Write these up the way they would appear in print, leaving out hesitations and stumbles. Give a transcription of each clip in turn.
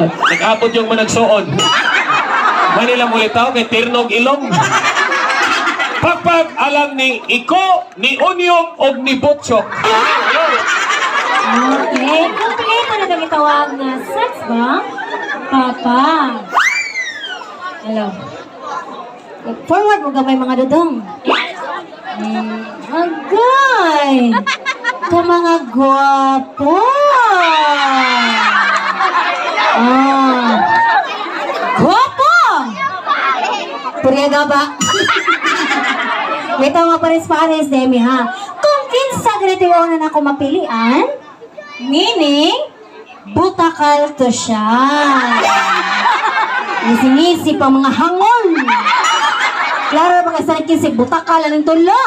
Nag-abot yung managsuon. Manila mulitaw kay Tirnog Ilong. Pakpak alam ni Iko, ni Unyong, og ni Butchok. Okay, kompleto na kami tawag na sex ba? Papa. Hello. Forward mo gamay, mga dudong. Agay! Ka mga gwapo! Ah. Gwapo! Purega ba? Wait, nga pares-pares, Demi, ha? Kung kinsa ganito yung na ako mapilian, meaning, butakal to siya. Ngisi-ngisi pa mga hangol. Klaro ba kasi kinsi butakal anong tulo?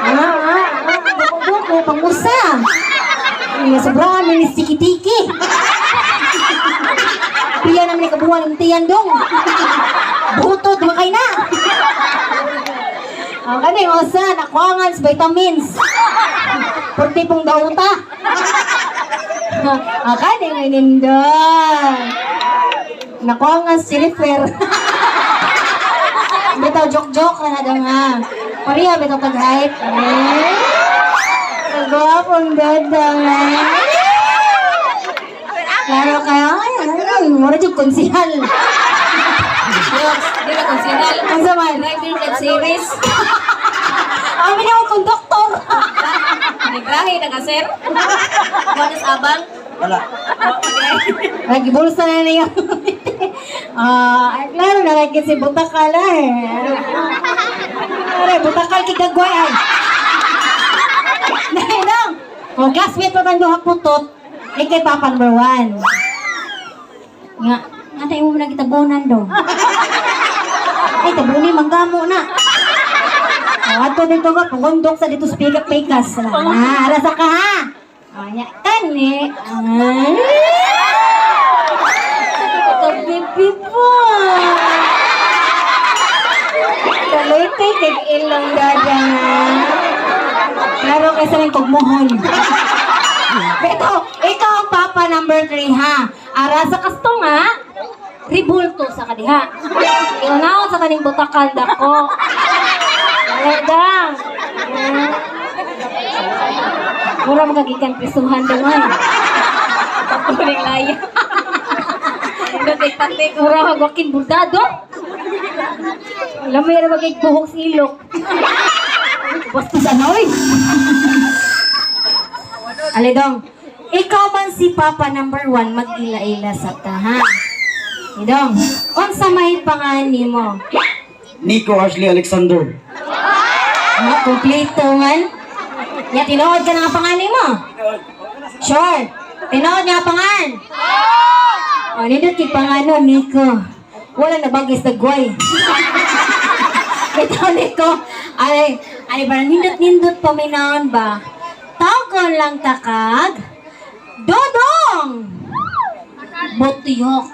Ah, ah, ah, buko-buko, pangusa. Ay, sobrang ni tiki-tiki. Pila naman ni kabuhan ng tiyan dong. Butot, makay na. Ang kani, mga sa, nakuangan sa vitamins. Purti pong dauta. Ang kani, may nindon. Nakuangan si refer. Bitaw, joke-joke na nga nga. Pareha, bitaw tag-height. Eh? Kagwapong dadang eh. Klaro kayo, ay, ay, mura jud konsihal. Di na konsinal. Unsa man? Driver na series. Amin ako konduktor. Nigrahe na ka, sir. Buenas abang. Wala. Nagbulsa na niya. Ah, klaro na kay kasi butakal eh. Are, butakal kay gagway ay. Dahil. O, classmate pa tang duha putot. Ikay papa number 1. Nga, nga tayo mo na kitabunan do. Ay, tabuni, manggamo na. O, ato dito nga, pangundok sa dito sa pikas. Ah, arasa ka ha. O, nya, kani. Ay. Kabibi po. Kalite, kay ilang dada nga. Klaro kaysa rin kugmuhon. Beto, ikaw ang papa number 3 ha. Ara sa kasto nga, ribulto sa kadiha. Iunaw sa kaning butakal dako. Wala dang. Mura magagikan prisuhan dong ay. Kuning laya. Dating patik. Mura magwakin burdado. Alam mo yan magig buhok sa ilok. Basta sa noy. Alidong, ikaw man si Papa number 1, mag-ila-ila sa ta, ha? Idong, unsa may pangan nimo? Nico Ashley Alexander. Ah, kompleto man. Ya, tinuod ka na nga pangan nimo. Sure. Tinuod nga pangan. Oh, nindot kay pangano, Nico. Wala na bagis dagway. Ito, Nico. Ay, ay, parang nindot-nindot paminaon ba? Tawgon lang takag. Dodong! Botiyok.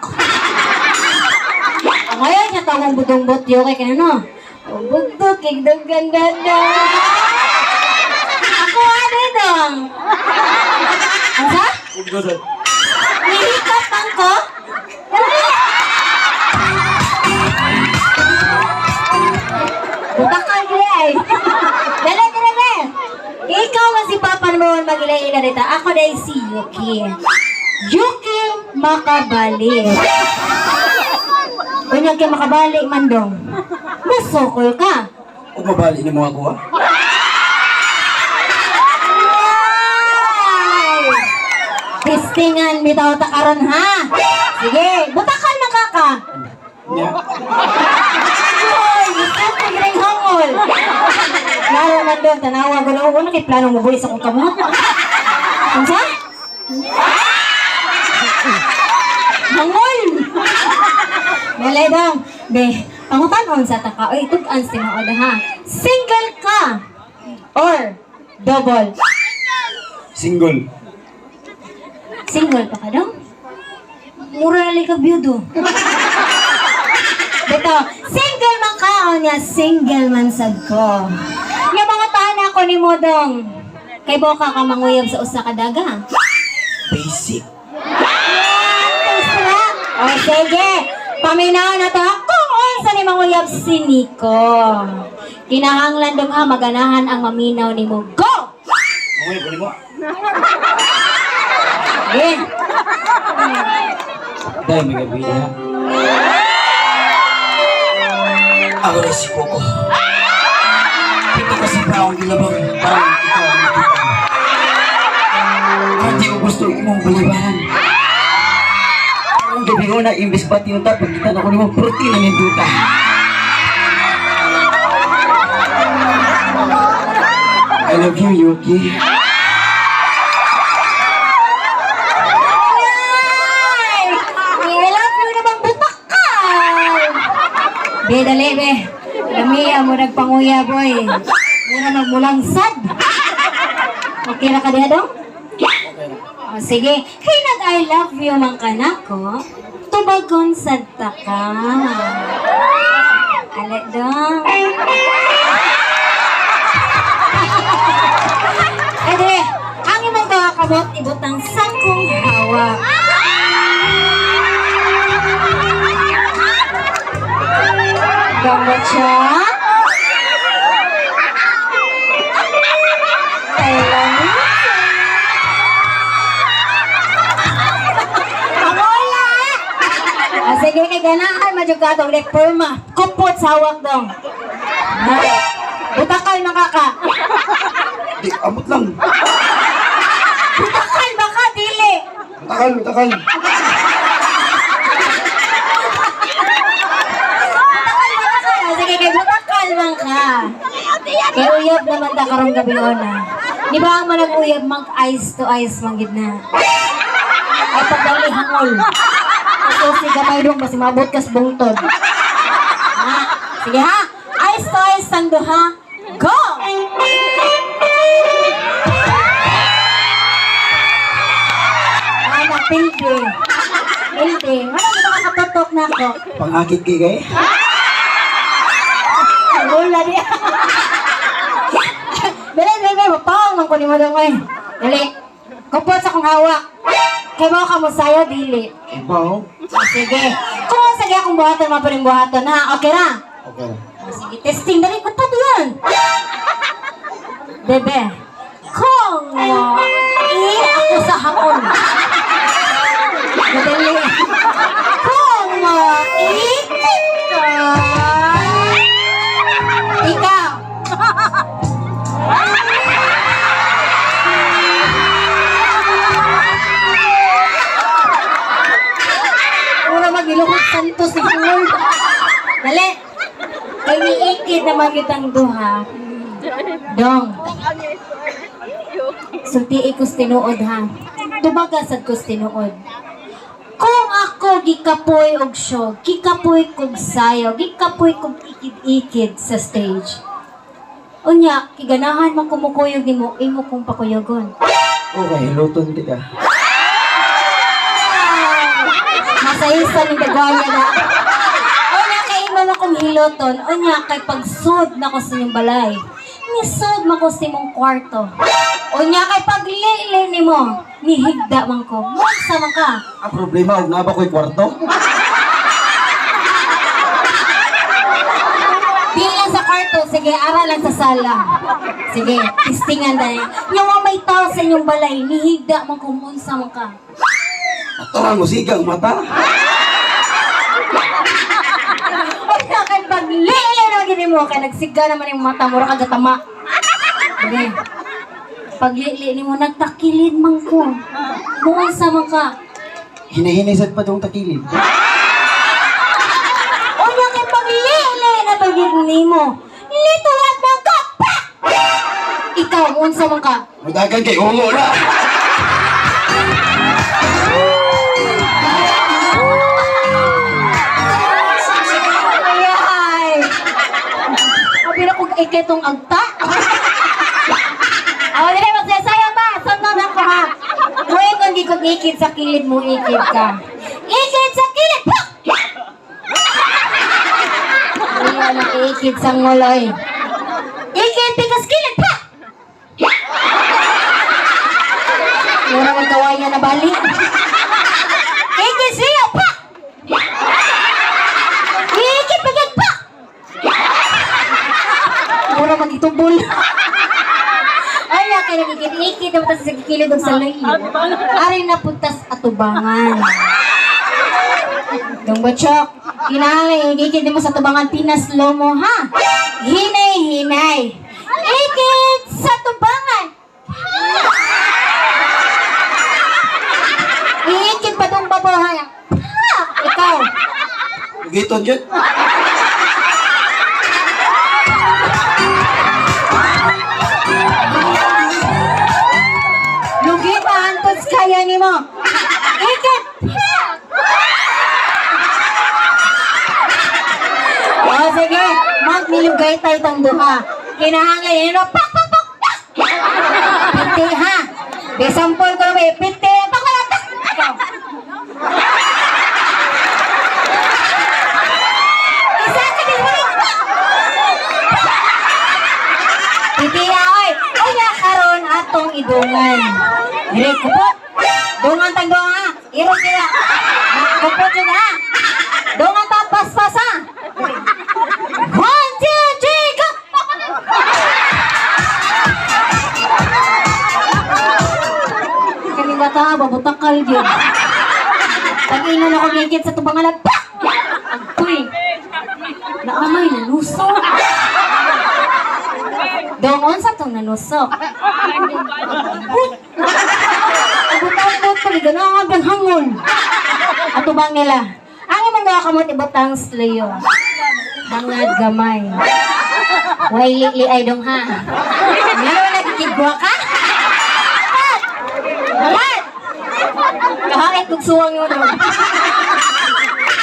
Ngayon niya tawang budong botiyok kay kanino? Bugtog, kay ganda na. Ako ano dong? Ano? Nihikap ang ko? Butakal gila ay. Dala, dala, dala. Ikaw man si Papa number 1 mag-ila-ila dito. Ako dahil si Yuki. Yuki makabalik. Unya kay makabalik man dong. Masukol ka. Ug mabali ni mo ako ha. Ay! Testingan bitaw ta karon ha. Sige, butakan na ka ka. Nya. Ay, gusto ko yung hangol. Lalo man doon, tanawa ko na, wala kay plano mo sa akong kamot. Unsa? Hangol! Dali dong. Be, pangutan-on sa taka. Oy, tug-an sa tinuod ha. Single ka or double? Single. Single pa ka dong? Mura na ka byudo. Beto, single man ka o niya, single man sad ko. Nga mga tahan ako ni mo dong. Kay boka ka manguyab sa usa ka daga. Basic. Yan, Sige, paminaw na to kung unsa ni manguyab si Nico. Kinahanglan dong ha, maganahan ang maminaw nimo. Go! Mamaya ko nimo. Eh, Dahil may gabi ha. Ako na si Coco. Kita ko sa brown gilabang parang ikaw ang nakita ko. Pero di ko gusto imong balibaran. Ang gabi ko na imbes pati yung tap, pagkita na ko nimo protein ang induta. I love you, Yuki. Ay! I love you namang butak ka! Be, dali, be. Lamiya mo nagpanguya, boy. Mura magmulangsad. Okay na ka diha, dong? O, sige. Kay nag I love you man ka nako, tubagon sad ta ka. Ale, dong. Ede, ang imong duha kamot ibutang sakong hawak. Gamot siya. Kailangan. Pangola! Ah, sige, kay ganahan, madyo ka itong perma. Kupot sa hawak dong. Ha? Butakal makaka. Di, amot lang. Butakal baka, dili. Takal, takal. Butakal, butakal. Ah, sige, kay butakal man ka. Kay uyab naman ta karong gabi ona. Di ba ang manag-uyab mag eyes to eyes manggid na. Ay pagdali hangol. Kasi si gamay dong basi maabot kas bungtod. Ha? Sige ha. Eyes to eyes ang duha. Go! Ana, pildi. Pildi. Ano ba nakakatutok na ako? Pangakit kay kay. Wala di. Dali, dali, dali. Mapawang man ko ni Madam eh. Dali. Kupot sa kong hawak. Kay mo ka mo sayo, dili. Ibaw. O, sige. Kung sige akong buhaton, mga pa buhaton ha. Okay ra? Okay. O, sige, testing. Dali, kupot yun. Bebe. Kung mo, i ako sa hapon. Madali. Kung mo, i ka. Ikaw. Mura magilukot Santos ni Lord. Dali. Kay niikid naman kitang duha. Dong. Sultii ko tinuod ha. Tubaga sad ko tinuod. Kung ako gikapoy og show, gikapoy kog sayo, gikapoy kog ikid-ikid sa stage. Unya, kiganahan man kumukuyog nimo, imo kong pakuyogon. Okay, luton ti ka. Nasa isa ni Dagwaya na. Unya kay imo na kong hiloton, unya kay pagsud na ko sa inyong balay. Nisud man ko sa imong kwarto. Unya kay paglili nimo, nihigda man ko. Unsa man ka? Ang problema, og naba ko'y kwarto. Di lang sa kwarto, sige, ara lang sa sala. Sige, tistingan dahil. Yung may tao sa inyong balay, nihigda man ko, unsa man ka. Atorang mo sigang mata. Unya kay paglili na gini mo, kay nagsiga naman yung mata mo, ra kagatama. Sige. Paglili nimo nagtakilid man ko. Buon sa man ka. Hinahinay pa tong takilid. Unya kay paglili na pagid nimo. Lituwat man ka. Pak! Ikaw, unsa man ka? Mudagan kay ungo na. Ay! Abi na kog iketong agta. Aw, dili magsasayaw ta. Sunod ako ha. Muingon gi kog ikid sa kilid mo ikid ka. Ikid sa kilid. Pak! Iya na ikid sa nguloy. Ikid tikas kilid. Pak! Mura magkaway nga na bali. Ikid siya. Pak! gitubol. Ay, kay nagikit-ikit naman tas sa gikilid og sa lahi. Ari na puntas atubangan. Dong Butchok, kinahanglan ikit mo sa tubangan pinaslo mo, ha? Hinay, hinay. Ikit sa tubangan. Ha! Iikit pa dong babaw, ha? Ha! Ikaw. Giton yun. Lugi pa, antos kaya ni mo. Ikit! Ha! O, sige. Magnilugay tayo tong duha. Kinahanglan yun, no? Pak, pak, pak, pak! Piti, ha? Bisampol ko na, piti. Pak, pak, pak! Ikaw. Isa ka din mo rin, pak! Piti, ha, oy. Unya karon atong idungan. Dire, kupot. Dungan tang duha, ha? Iro sila. Kupot yun, ha? Dungan ta, paspas, ha? One, two, three, go! Kaning bata, babutakal yun. Pag-inon ako ngikit sa tubangan, pak! Agkoy. Naamay, nanusok. Dong, unsa tong nanusok? Abot-abot pa, ganaan bang hangon. Ato bang nila? Ang imong mga kamot ibutang slayo. Hangad gamay. Way li ay dong ha. Ngano nagkikigwa ka? Alat! Kahangit kog suwang yun.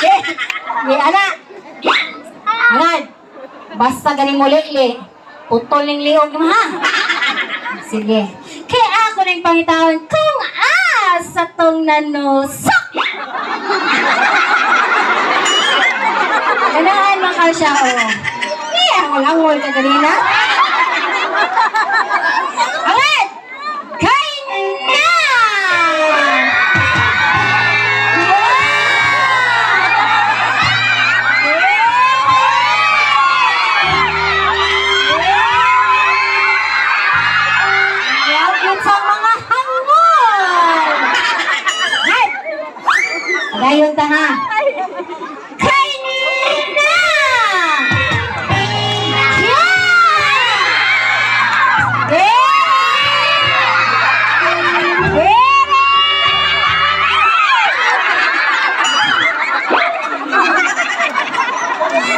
Eh, ye ana. Hangad. Basta ganing mo li. Putol ning liog mo ha. Sige. Kaya ako nang pangitaon kung asa tong nanusok. Ganaan man ka siya, oh. Ni, angol-angol ka ganina. Angat! Kain na! Welcome sa mga hangol! Hay! Pagayon ta ha! Kain na! Yeah! Yeah! Yeah!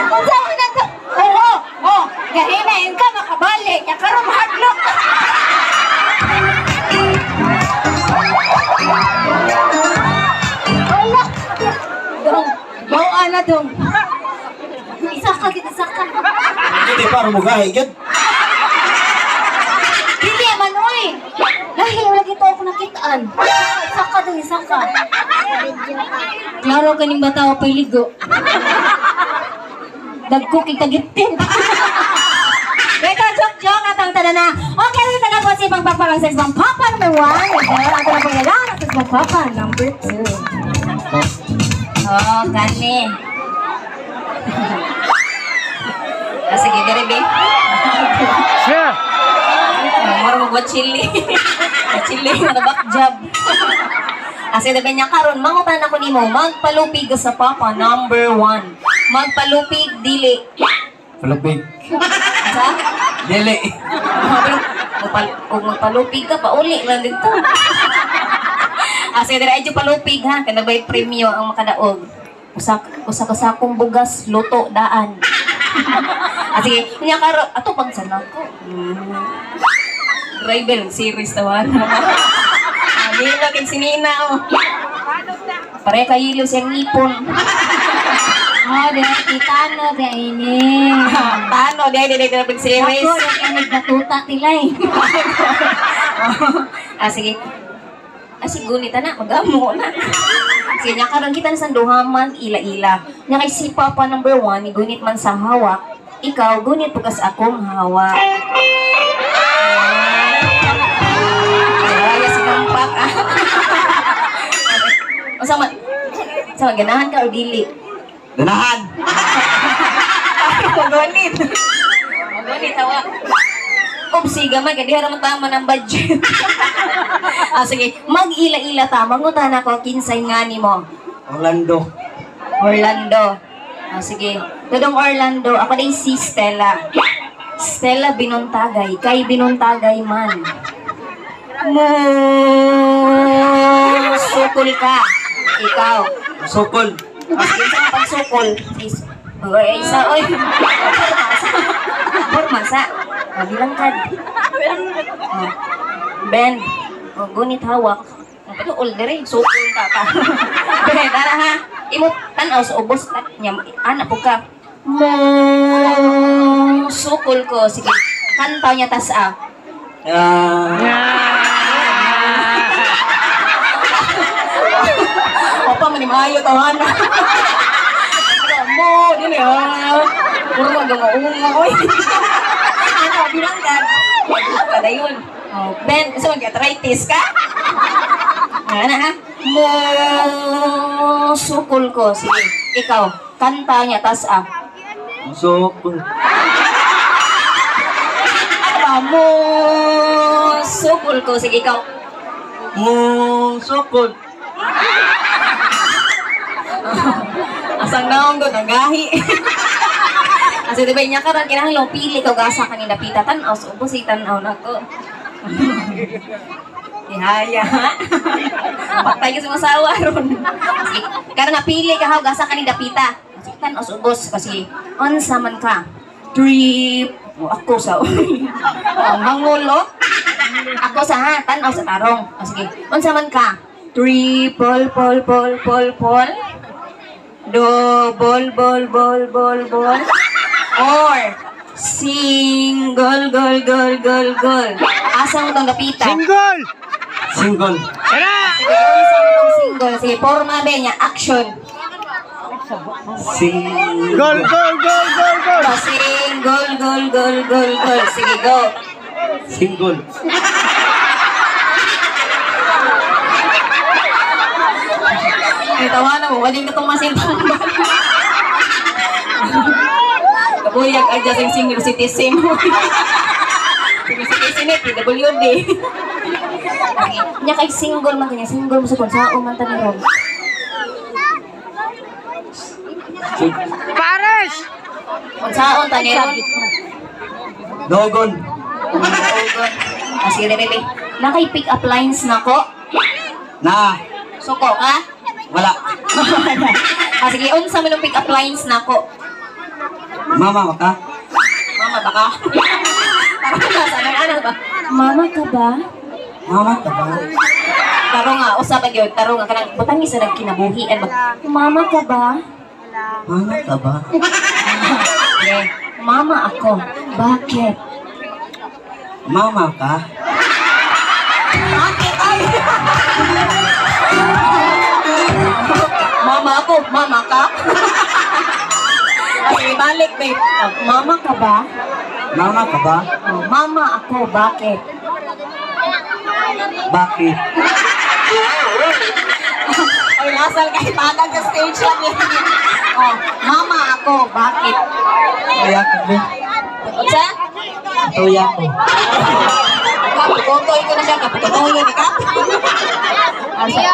Unsa man na to? Oo, oh, gahinain ka makabalik, ya karon mahadlok. Wala. Dong, bawa na dong. Isa ka, isa ka. Hindi pa rumugahi yun. Dili man oy. Lahi wala gito ako nakitaan. Isa ka dong, isa ka. Klaro kaning bata o ligo. Dagko kay kagitin. Ito, joke, joke, atang tanan na. Okay, ito na po si Pang Papa sa isang Papa number 1. Ito, ato na po kailangan sa isang Papa number 2. Oh, gani. Ah, sige, dire be. Siya! Mura mo chili. Chili na back job. Asa ah, niya karon mangutan ako nimo magpalupig ka sa papa number 1. Magpalupig dili. Palupig. Sa? Dili. Kung magpalupig ka pauli lang dito. Ah, sige, dire adyo palupig ha kay nabay premyo ang makadaog. Usa usa ka sakong bugas luto daan. Ah, sige, nya karon ato pag sana ko. Driver series tawan. Ah, Nino kin si Nina oh. Pare kayilo siyang ngipon. Oh, di kita no, di ini. Paano di di di di series. Ako, di ka nagbatuta tilay. Ah, sige. Ah, sige, gunita na. Magamo na. Sige, nya karon kita na sa duha man ila-ila. Nya kay si Papa number 1, gunit man sa hawak. Ikaw, gunit pugas akong hawak. Ay, si Kampak. Ah. Unsa man? Sa ganahan ka o dili? Danahan. Paano mo gunit? Gani tawa. Upsi gamay kay diha ra man tama ng budget. Ah, sige, mag-ila-ila ta, mangutana ko kinsay nga nimo. Orlando. Orlando. Ah, sige. Dodong Orlando, ako din si Stella. Stella Binuntagay, kay Binuntagay man. Mo sukol ka. Ikaw. Sukol. Ah, sige, sa pagsukol. Is, oy, isa, oy. Forma sa. Oh, bilang kad. Oh. Ben. Oh, gunit hawak. Oh, pero older eh. Sukol ka pa. Ben, ara ha. Imo tan-aw sa ubos at niya. Ana po ka. Mo sukol ko. Sige. Kanta niya tas ah. Ah, Opa, manimayo tawanan. Mo, dili ah. Puro magaunga oy. Ano, bilang ka. Kada yun. Oh, Ben, kasi mag-arthritis ka? Ano ha? Mo, sukol ko. Sige, ikaw, kanta niya, tas ah. sukol. Ano ba? Mo, sukol ko. Sige, ikaw. Mo sukol. Asang naong ko, nanggahi. Kasi diba niya karon kinahanglan pili ka gasa kanina pita tan-aw sa ubos tan-aw nako. Ihaya. Patay ka sa masawa ron. Sige, karon nga pili ka haw gasa kanina pita. Sige, tan-aw sa ubos kasi unsa man ka. Trip. O, ako sa ang mangulo. Ako sa ha, tan-aw sa tarong. O, sige, unsa man ka. Triple, pol, pol, pol, pol. Double, bol, bol, bol, bol. Or, single, gol, gol, gol, gol. Asa mo tong gapita? Single! Single. Sige, unsa mo tong single? Sige, forma be niya, action. Single. Goal, goal, goal, goal, goal! Oh, single, gol, gol, gol, gol. Sige, go. Single. Ay, tawa na mo. Waling na itong masintang. Kabuyag, adya sa senior citizen mo. Senior citizen eh, PWD. Nya kay single man kanya, single mo sa kung sao man tanong. Pares! Kung saon taneron. Dogon. Ah, sige, bebe. Nakay pick up lines na ko. Na. Suko ka? Wala. Ah, sige, unsa man ang pick up lines na ko? Mama ka? Mama baka. Taro nga, sa anong anak ba? Mama ka ba? Mama ka ba? Taro nga, usa pa gyud, taro nga kanang butang isa nagkinabuhi an ba? Mama ka ba? Mama ka ba? Eh, mama ako. Bakit? Mama ka? Bakit? Ay! Mama ako, mama ka? Ay, balik, babe. Ah, mama ka ba? Mama ka ba? Oh, mama ako, bakit? Bakit? Ay, lasal kahit patag sa stage lang eh. Oh, mama ako, bakit? Tuya ko, be. Unsa? Tuya ko. Kaputoy ko na siya, kaputoy ni ka. Ah, sabi,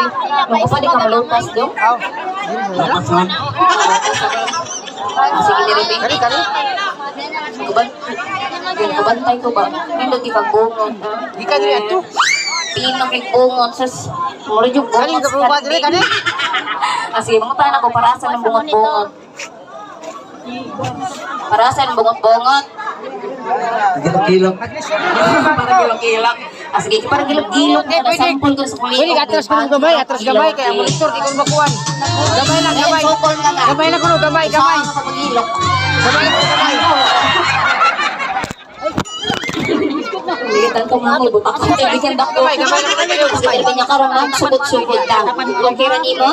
nung pa di ka malutas dong. Lakas man. Ah, sige, dire, babe. Kani, kani? Kuban, kubantay ko ba? Nindot ikagungot. Di ka diri ato. Pino kay bungot sas. Mura yung Kani, bungot. kapupa diri, kani? Ah, sige, mga tanan ko para sa ng bungot-bungot. Para sa ng bungot-bungot. Gilok-gilok. Para gilok-gilok. Ah, sige, para gilok-gilok Eh, na pwede. sampol ko sa kulit. Pwede ka atras kuno gamay, atras gamay kay ang monitor di kon makuan. Gamay lang, gamay. Sukol ka nga. Gamay lang kuno, gamay, gamay. Saan ka pag-ilok? Gamay lang kuno, gamay. Hindi tanto mga butak ko. Kaibigan dako. Gamay, gamay lang kuno, gamay. Sige, kanya karon ma'am, sugod-sugod lang. Okay ra nimo?